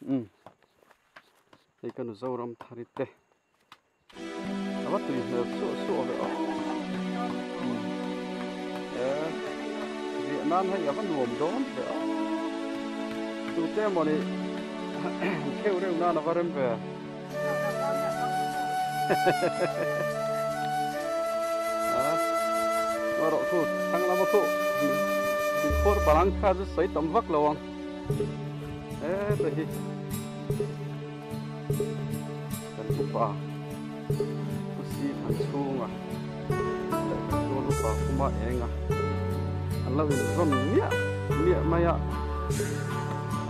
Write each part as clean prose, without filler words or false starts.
Umm hei ka nu Zoram thari te a va tui hmel suah suah ve aw umm eh riah nan hei a va nuam dawn ve aw tute mawni kheuh reuh nan a va rem ve. Rawh khu thlang lama khu min phur palang kha chu sawi tam vak lo ang heta hi kan upa pu si than chhunga leh kan tual upa puma enga an lo inrawn miah miah mai a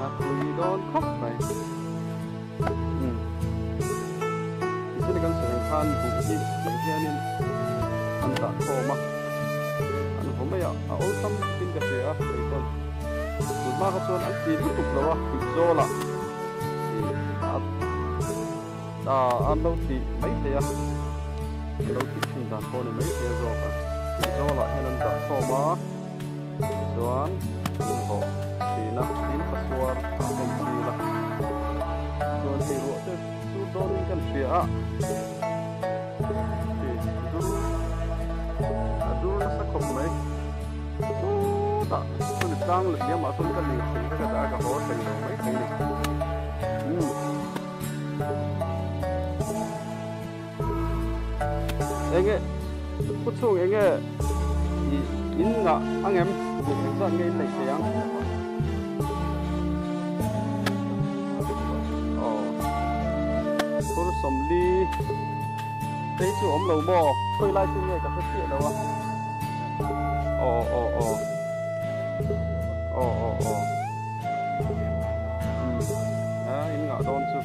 a pui dawn khawp mai. Umm tichuan kan sawi ang khan buh hi tah hianin an dah khawm a an vaw mai a a awlsam in ka hria a hei pawn tun hma kha chuan an ti lutuk lo a tih zawl ah ih a an lo tih mai thei a an lo tih thin dan pawh a ni mai thei a zawk a tih zawl ah hian an dah khawm a Chuan an vawh thin a, tin pasuar a en chil a. Chuan hei ruah te sur dawnin kan hria a, hei dur a dur nasa khawp mai. Sawtah chuan tlang let liamah chuan ka lir thei vek a dah a, ka haw thei lo mai thei ni. Umm. Enge pu chhung enge i in ngah angem buh engzat nge in neih thei ang aw phur sawmli te hi chu awm lo maw khawi lai chu nge ka hre chiah lo a aw aw aw aw aw aw umm a in ngah dawn chu.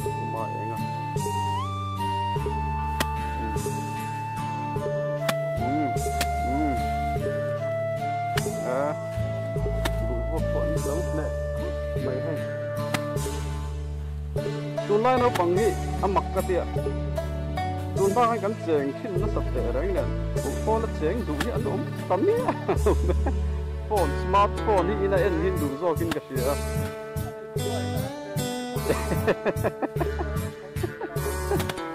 Kuma eng a umm umm a duh vawk pawh an lo hle mai hei tunlai naupang hi a mak ka tia tun bak hi kan cheng thin nasa teh reng nen buh pawl a cheng duh hi an awm ta miah lo mai phone smartphone hi ina en hin duh zawkin ka hria.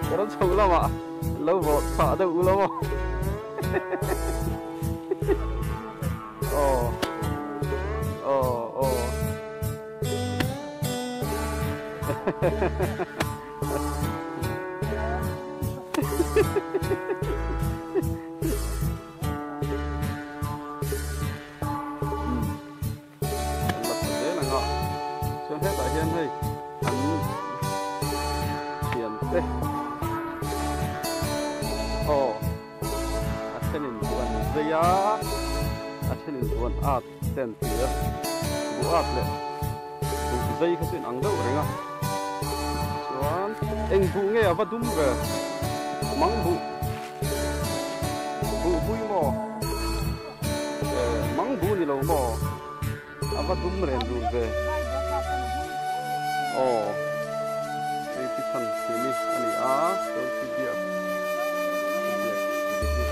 Ka rawn chhoh lamah lo vawh chhah deuh u lo maw? Aw aw aw Kan la tha zel ang a, chuan hetah hian hei an thian te aw a thenin buh an zai a, a thenin buh an at te an ti a, buh at leh buh zai kha chu in ang deuh reng a, chuan eng buh nge a va dum ve mang buh buh bui maw. Mang bu ni lo maw? A va dum ren run ve. Aw. Hei pi chhan thimi a ni a, chuan pi biak biak dik hi.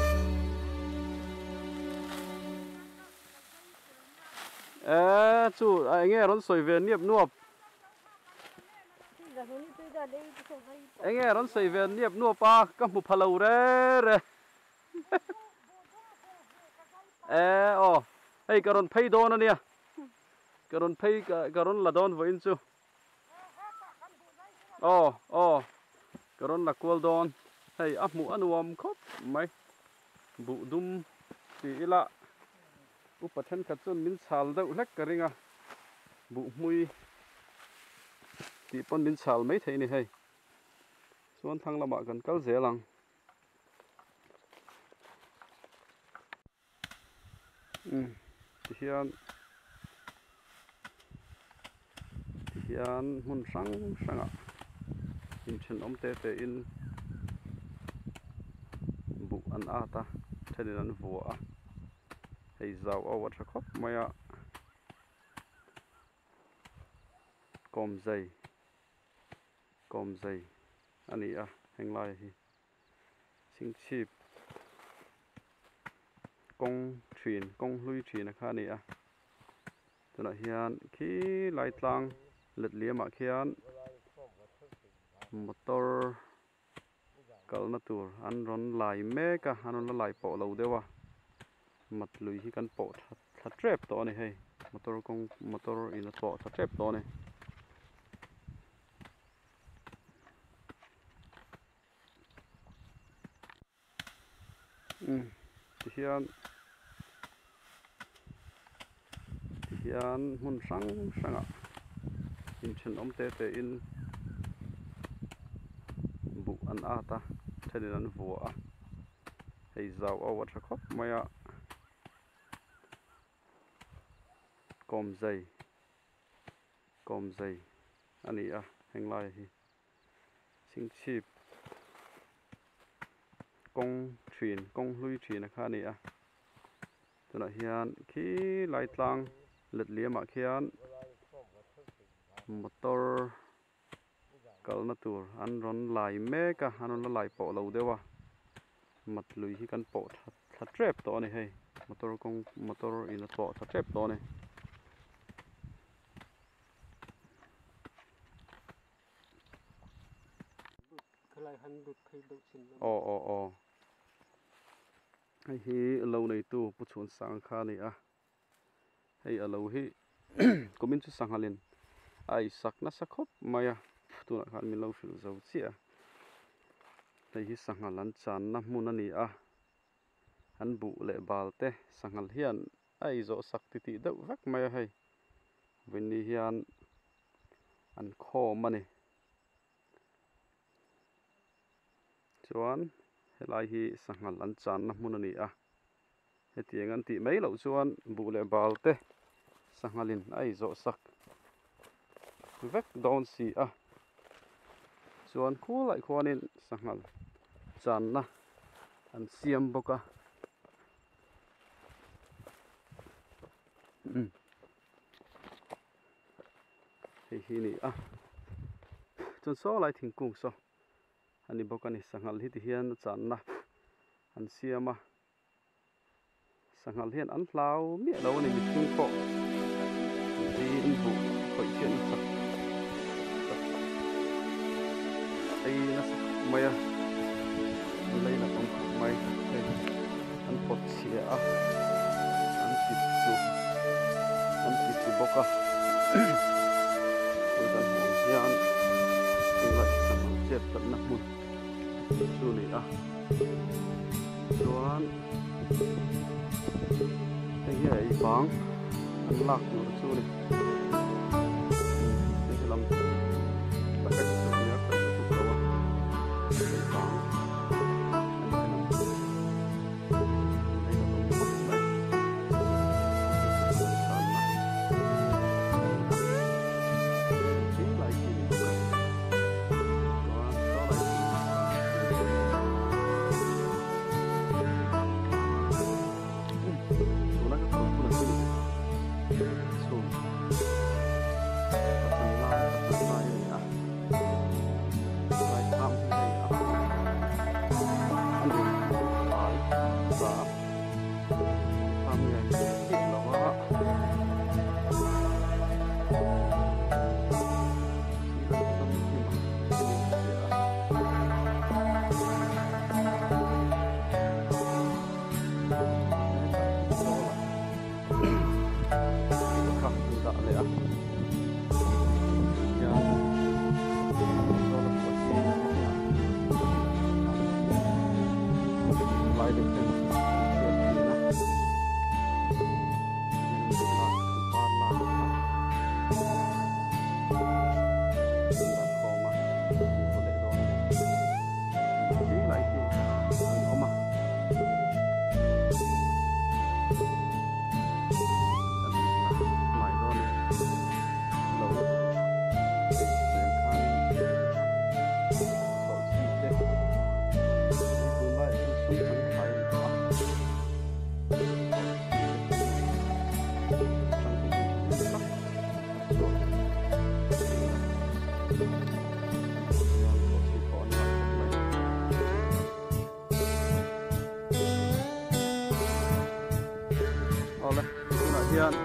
Eee chu a enge rawn sawi ve niap nuap. Enge rawn sawi ve niap nuap a, ka hmu pha lo re re. E aw hei ka rawn phei dawn ania ka rawn phei ka rawn la dawn vawiin chu aw aw ka rawn la kual dawn hei a hmuh a nuam khawp mai buh dum ti ila upa thenkhat chuan min chhal deuh hlek ka ring a buh hmui tih pawn min chhal maithei a ni hei chuan thlang lamah kan kal zel ang. Umm tihian tihian hmun hrang hrangah inthenawm te te in buh an at a thenin an vuah a hei zau au a tha khawp mai a kawmzei kawmzei a ni a henglai hi. Chhingchhip kawng thin kawng hlui thin a kha a ni a. Tunah hian khi lai tlang let liamah khian motor kalna tur an rawn lai mek a an rawn la lai pawh lo deuh a mat lui hi kan pawh thla thla tep tawh a ni hei motor kawng motor in a pawh thla tep tawh a ni. Umm tihian tihian hmun hrang hrangah inthenawm te te in buh an at a thenin an vuah a hei zau au a tha khawp mai a kawmzei kawmzei a ni a henglai hi. Chhingchhip kawng thin kawng hlui thin a kha a ni a tunah hian khi lai tlang let liamah khian motor kalna tur an rawn lai mek a an rawn la lai pawh lo deuh a mat lui hi kan pawh thla thla tep tawh a ni hei motor kawng motor in a pawh thla tep tawh a ni. Aw aw aw hei hi lo neitu pu chhun sang kha a ni a hei a lo hi kumin chu sanghalin a ei sak nasa khawp mai a tunah khan min lo hrilh zo chiah a hei hi sanghal an channa hmun a ni a an buh leh bal te sanghal hian a ei zawh sak titih deuh vek mai a hei vawiin hian an khawm a ni. Chuan helai hi sanghal an channa hmun a ni a hetiang an tih mai loh chuan buh leh bal te sanghalin a ei zawh sak vek dawn si a chuan khulai khuanin sanghal channa an siam bawk a umm. Hei hi a ni a chuan saw lai thingkung saw a ni bawk a ni sanghal hi ti hian a channa an siam a sanghal hian an hlau miah lo a ni mihring pawh an buh khawih chhiat nasa tak ei nasa khawp mai a an lei nat awm khawp mai hei an pawt chhia a an ti tlu an ti tlu bawk a tun kan hmuh ang hian tunlai sanghal chet tlatna hmun chu a ni a chuan hei hi a ei bang an lak tur chu a ni hei hi lam taka hi chu nia ka lutuk lo a ei bang an en ang lei a awm khawp mai channa khi lai khi ni bawk a chuan saw lai khi tuna ka kawr hmunah hi chhun pachan lai pachan lai a ni a lai tham hi hei a a ni fai ta tham nge chiah lo a Awle tunah hian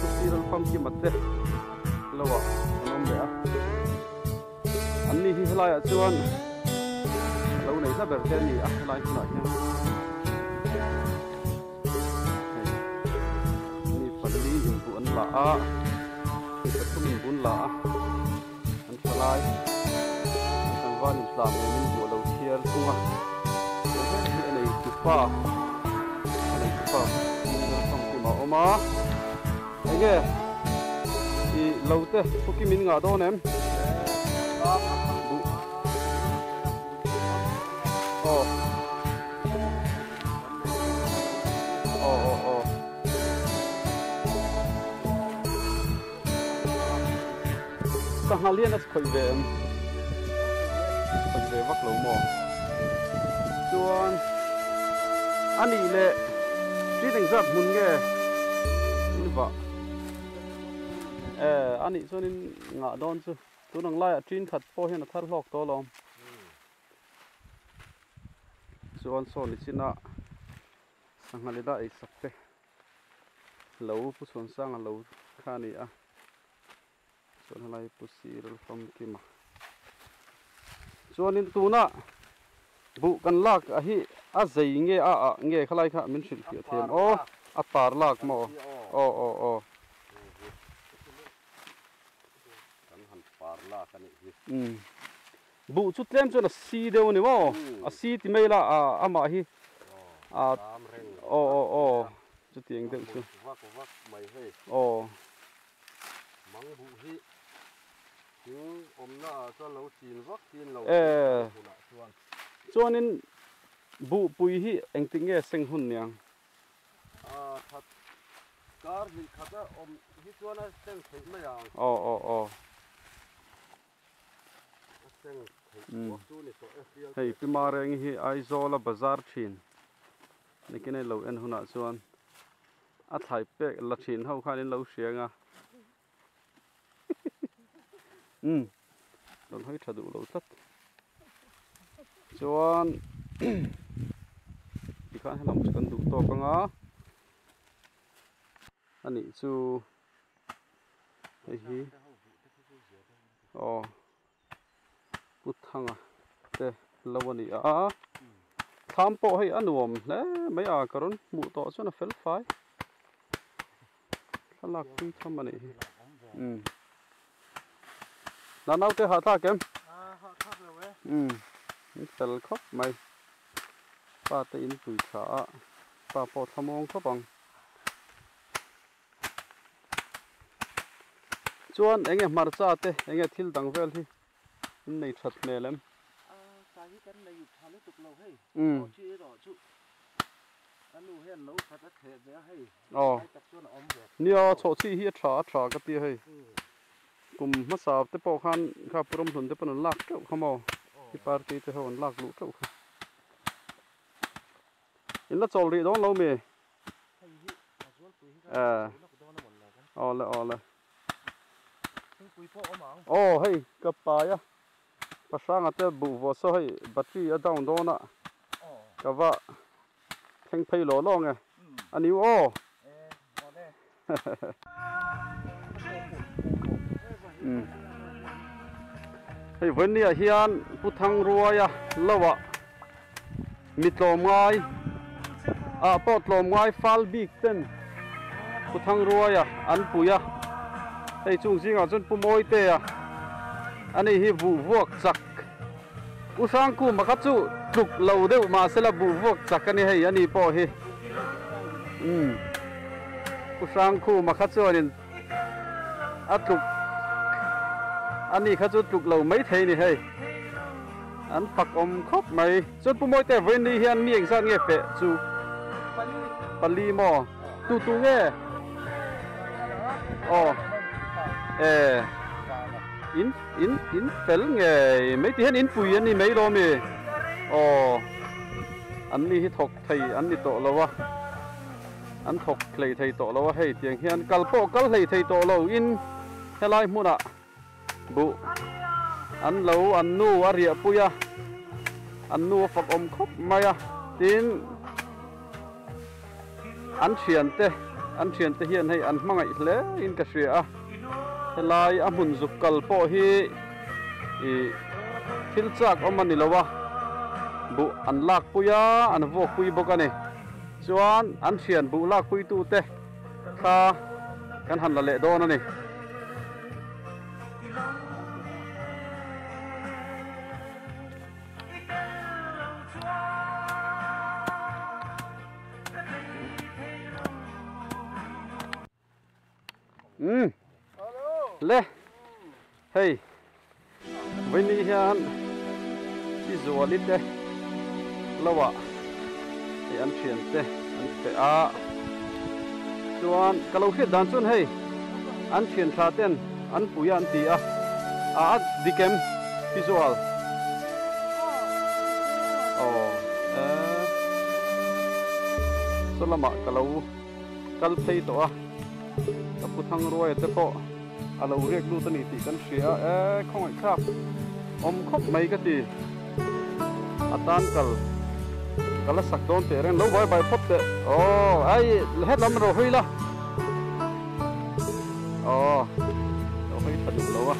Pu Siral Famkima te lo ah an awm leh a. An ni hi helai ah chuan a lo nei hla ber te a ni a helai hmunah hian. Hei mi pali inbuh an la a, mi pathum inbun la a, an tha lai an tlangval intlam nen in buh a lo thiar thung a. He ber hi a nei tupa a nei tupa Siral Famkima a awm a. Enge i lo te phuki min ngah dawn em? Buh. Aw. Aw aw aw. Sangha lian a khawih ve em? Khawih ve vak lo maw? Chuan a nih leh ṭin engzat hmun nge in vah? Eh, a nih chuan in ngah dawn chu tun ang laiah ṭin khat pawh hian a thar hlawk tawh alawm. Chuan saw ni chin a sangha leh dah eisak te lo Pu Chhuansanga lo kha a ni a. Chuan helai Pu Cyril Famkima chuanin tuna buh kan lak a hi a zei nge a ah nge khalai kha min hrilh fiah thei em aw a par lak maw aw aw aw umm buh chu tlem chuan a si deuh a ni maw a si ti mai la a amah hi a aw aw aw chutiang deuh chu aw. Mang buh hi thing awmna ah chuan lo chin vak chin lo thing hunah chuan. Chuanin buh pui hi engtik nge seng hun niang? A that kar hnih khat a awm hi chuan a seng theih mai ang. Aw aw aw. A seng theih kuak chu ni tawh e fial. Hei Pi Marengi hi Aizawl a bazar thin. Nikin a lo en hunah chuan a thlai pek la thin ho khan in lo hria ang a umm rawn hawi tha duh lo tlat chuan tikhan helam chu kan duh tawk ang a anih chu hei hi aw. Pu Thanga te lo a ni a, thlam pawh hei a nuam hle mai a, ka rawn hmuh tawh chuan a fel fai thlalak pui tham a nih hi umm na naute hahthlak em umm in fel khawp mai pa te in pui tha a pa pawh thlamawng khawp ang. Chuan enge hmarcha te enge thil dang vel hi in nei that hmel em? Tlai hi kan nei tha lutuk lo hei. Aw chi erawh chu a nu hian lo khat a theh ve a hei. Tlai tak chuan a awm ve. Nia chawh chi hi a tha a tha ka ti a hei. Kum hmasa te pawh khan kha Pu Ramhlun te pawn an lak teuh kha maw? Hi party te ho an lak luh teuh kha. In la chawl rih dawn lo mi? Eh awle awle aw hei ka pai a pahranga te buh vawh saw hei battery a down dawn a ka va thleng phei law law nge a ni u aw Hei vawinia hian Pu Thangruaia lohah mi tlawmngai ah pawh tlawmngai fal bik ten Pu Thangruaia an pui a, hei chung zingah chuan Pu Mawitea a ni hi buh vuak chak U Hrangkuma kha chu tluk lo deuh mahsela buh vuak chak a ni hei a ni pawh hi umm Pu Hrangkuma kha chuanin a tluk a ni kha chu tluk lo maithei a ni hei an fak awm khawp mai chuan Pu Mawite vawiin hian mi engzat nge feh chu pali maw tu tu nge aw eh in in in fel ngei mai ti hian in pui an ni mai lo ami aw an ni hi thawk thei an ni tawh lo a an thawk hlei thei tawh lo a hei tiang hian kal pawh kal hlei thei tawh lo in helai hmunah buh an lo an nu a riah pui a an nu a fak awm khawp mai a tin an thiante. an thiante hian hei an hmangaih hle in ka hria a, helai a hmun zuk kal pawh hi ih thil chak awm a ni lo a, buh an lak pui a, an vuak pui bawk a ni. Chuan an thian buh lak pui tute kha kan han la leh dawn a ni. Umm le hei vawiin hian i zuali te lo ah hei an thian te an feh a chuan ka lo hriat dan chuan hei an thian tha ten an pui a an ti a a dik em pi zual aw eh saw lamah ka lo kal phei tawh a ka pu Thangruaia te pawh a lo riak lut a ni tih kan hria a eh khawngaih thlak awm khawp mai ka ti a tan kal ka la sak dawn teh reng lo vai vai phawt teh aw ai hetlam ro hawi la. Aw lo hawi tha duh lo a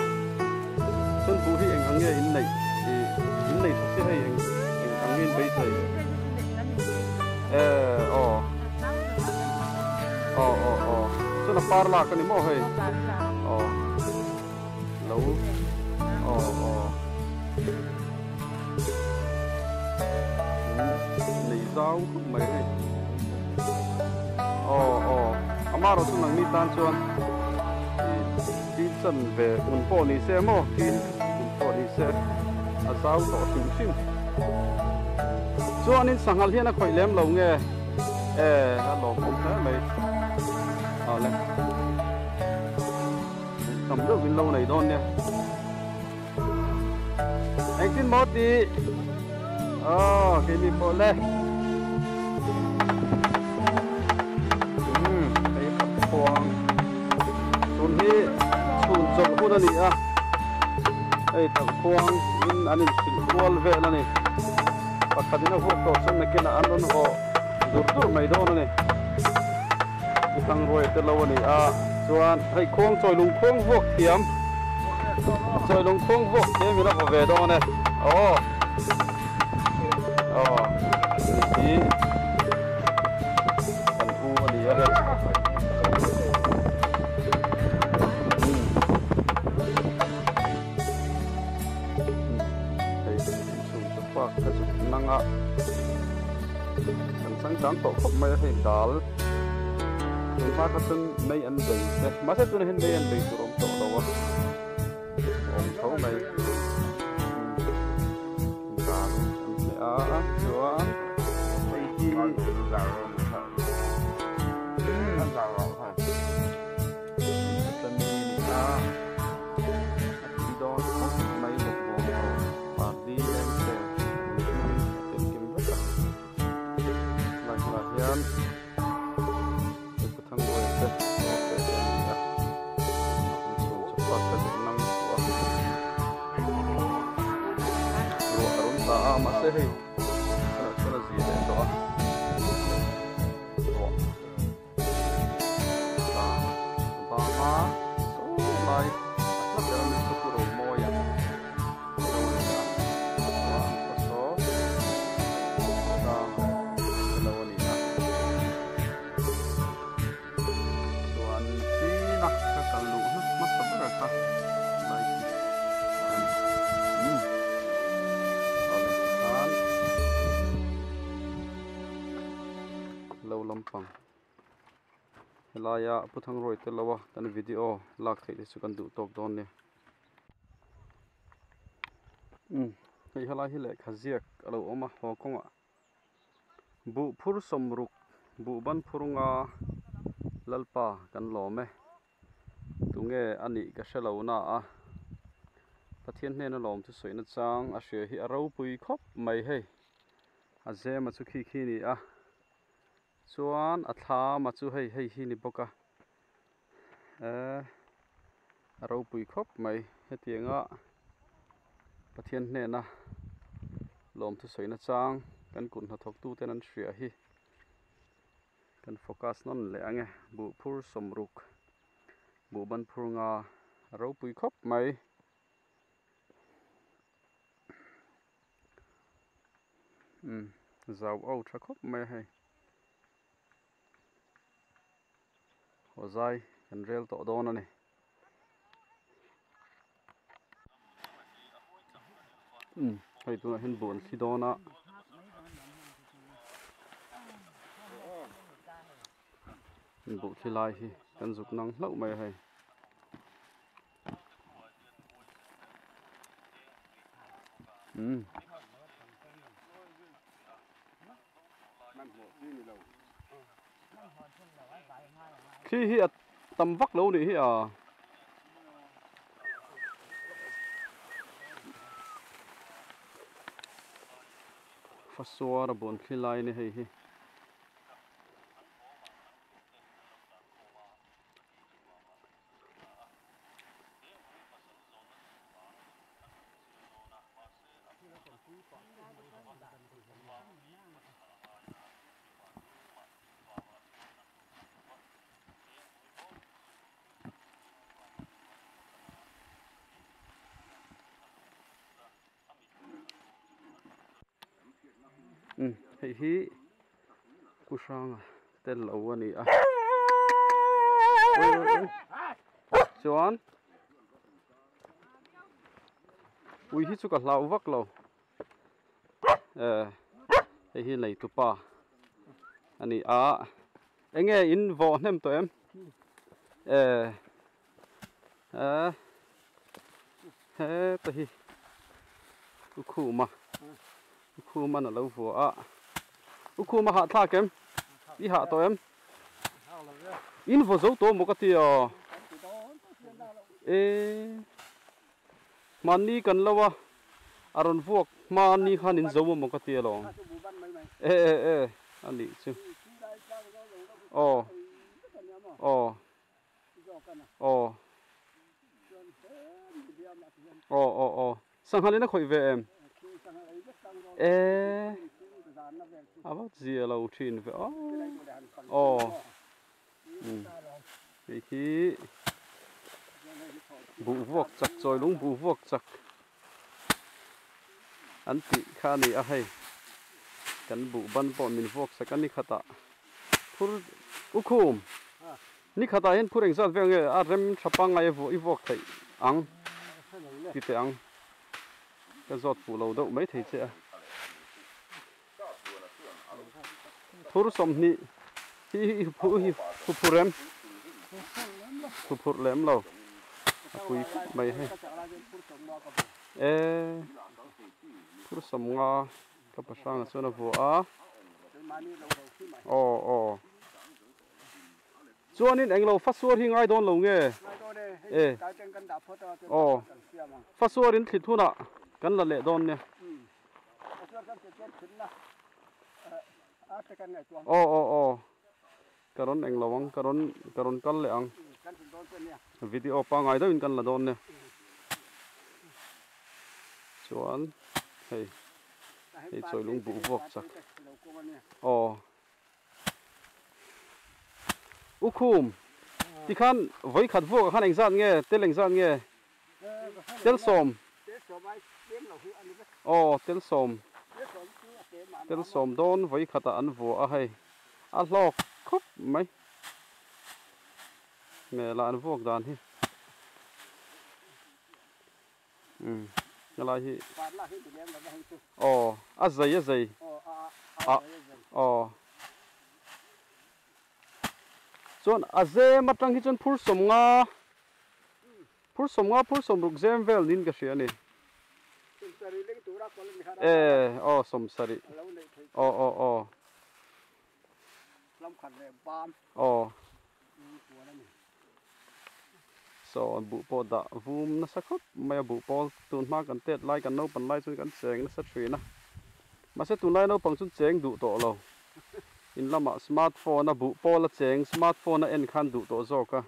chuan buh hi eng ang nge in neih ih in nei tha si hei eng eng ang nge in beisei e aw aw aw aw chuan a par lak a ni maw hei aw lo aw aw nei zau khawp mai hei aw aw amaherawh chu nangni tan chuan ih thil chan ve hmun pawh ni se maw thil hmun pawh ni se a zau tawh hrim hrim chuanin sanghal hian a khawih lem lo nge e a lawmawm hle mai awle. Tam deuh min lo nei dawn nia. Engtin maw ti? Aw, keini pawh le. Umm, hei khat khuang. Tun hi chhun chawlh hun a ni a. Hei talh khuang in an inhrilh kual vel a ni. Pakhat in a vuak tawh chuan nakinah an rawn haw dur dur mai dawn a ni. Pu Thangruai te lo a ni a, chuan hei khuang chawilung khuang vuak thiam, chawilung khuang vuak thiam in a vaw ve dawn e, aw aw hei hi kan u a ni a hei. Hei inchhung chu park ka zuk nang a kan changchang tawh khawp mai a hei dal tun hma kha chuan mei an bei te mahse tunah hian mei an bei tur a awm tawh lo a a awm tho mai dal an hmeh a chuan hei hi. Banga saw lai a hla ber ami chu pu Romawia lo a ni a, chuan an khaw saw tlang te lo a ni a, chuan china ka kal luh hna hmasa ber kha lai khi a ni umm awle tikhan lo lampang. Helaia Pu Thangruai te lo a kan video lak theih te chu kan duh tawk dawn nia. Umm hei helai hi lehkha ziak a lo awm a haw kawngah buh phur sawmruk buh ban phur nga Lalpa kan lawm e tunge a nih ka hre lo na a Pathian hnena lawm chu sawina chang a hria hi a ropui khawp mai hei a zema chu khi khi a ni a. Chuan a thlam a chu hei hei hi ni bawk a eh a ropui khawp mai hetianga Pathian hnena lawmthu sawina chang kan kut hnathawk tu ten an hria hi. Kan focus nawn leh ang e buh phur sawmruk buh ban phur nga ropui khawp mai. Umm zau au tha khawp mai a hei. Haw zai kan rel tawh dawn a ni. Umm hei tunah hian buh an thli dawn a. Buh thli lai hi kan zuk nang hlauh mai a hei. Umm. Thli hi a tam vak lo nih hi a. Fasuar a buan thli lai a ni hei hi. Umm hei hi Pu Hranga tel lo a ni a chuan ui hi chu ka hlau vak lo eh hei hi nei tupa a ni a eng nge in vawh hnem tawh em eh eh heta hi ukhuma ukhuma na lo vuah a ukhuma hahthlak em i hah tawh em. In vaw zo tawh maw ka ti a e hmanni kan lo a a rawn vuak hmanni khan in zo maw ka ti alawm e e e a nih chu aw aw aw aw aw aw Sangha in a khawih ve em? E a va zia lo thin ve aw. Aw. Hei hi buh vuak chak chawi lung buh vuak chak an tih kha a ni a hei. Kan buh ban pawh min vuak sak a ni khatah phur ukhum Ni khatah hian phur engzat vel nge a rem tha pangngai a i vuak theih ang ti teh ang. Ka zawt fuh lo deuh mai thei che a. Phur 20 hi hi hi hu phur em? Hu phur lem lo. A pui khawp mai hei. E phur 50 ka pahrangah chuan a vuah a. Aw aw. Chuanin englo fasuar hi ngai dawn lo nge? E. Aw. Fasuarin thlit hunah kan la leh dawn nia. Aw aw aw. Ka rawn englo ang, ka rawn ka rawn kal leh ang. Video pangngai deuhin kan la dawn nia. Chuan hei hei chawilung buh vuak chak. Aw. Ukhum, tikhan vawikhat vuakah khan engzat nge, tel engzat nge? Tel sawm. Aw, tel sawm. Tel sawm dawn vawikhatah an vuah a hei. A hlawk khawp mai. Hmel ah an vuak dan hi. Umm helai hi aw a zei a zei a aw chuan a zem atang hi chuan phur 50 phur 50 phur 60 zem vel niin ka hria a ni e aw 70 aw aw aw aw. Saw buh pawh dah vum nasa khawp mai a, buh pawl tun hma kan tet lai kan naupang lai chuan kan cheng nasa thin a, mahse tunlai naupang chuan cheng duh tawh lo, in lamah smartphone a buh pawl a cheng smartphone a en khan duh tawh zawk a,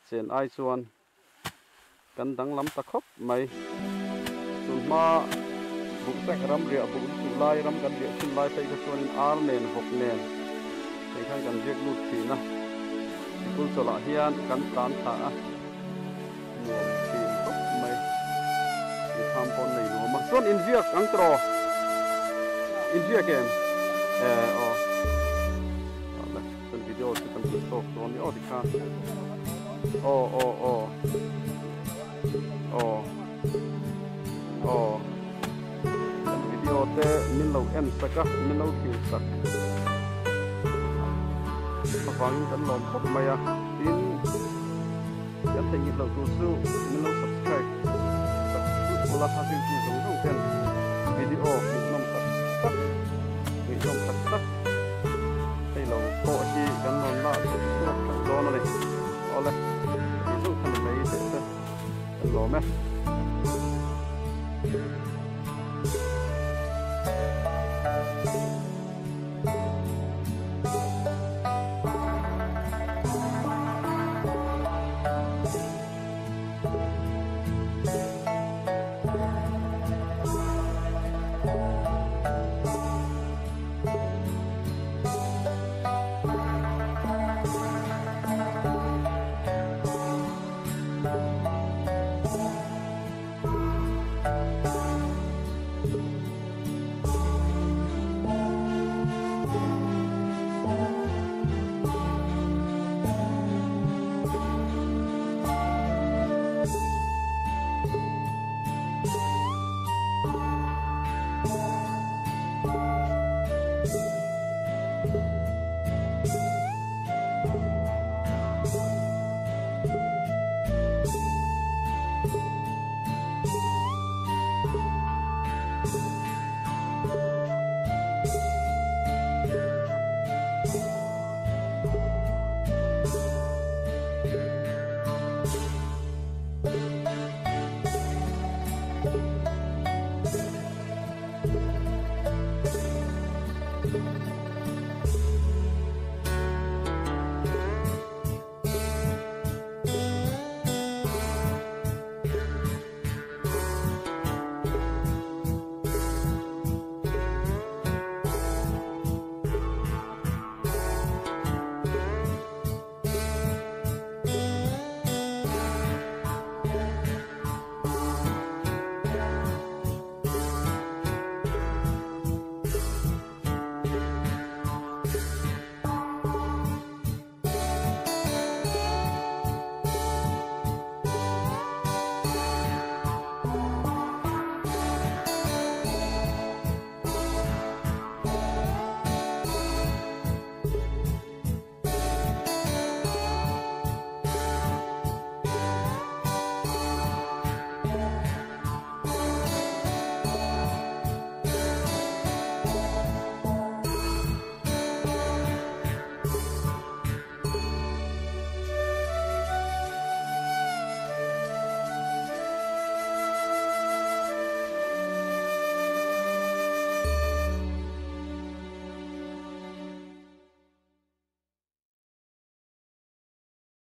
chen ai chuan kan danglam ta khawp mai. Tun hma buh tek ram riah buh lutuh lai ram kan riah thin lai phei kha chuanin ar nen vawk nen. Hei khan kan riak lut thin a, sikul chawlh ah hian kan tlan thla a, nuam thin khawp mai. In kham pawh an nei nuam a, chuan in riak ang tawh in riak em? Eh aw. Awle chuan video chu kan ti tawk dawn ni aw tikhan. Aw aw aw. Aw. Aw. Kan video te min lo en sak a, min lo thlir sak avangin kan lawm khawp mai a. Tin, kan theihnghilh loh tur chu min lo subscribe sak theuh ula, a zirtu zawng zawng ten video hmuhnawm tak tak, ngaihnawm tak tak hei lo pawh hi kan rawn lah chhuak theuh dawn a ni. Awle, tih zeuh kha ni mai teh se. Kan lawm e.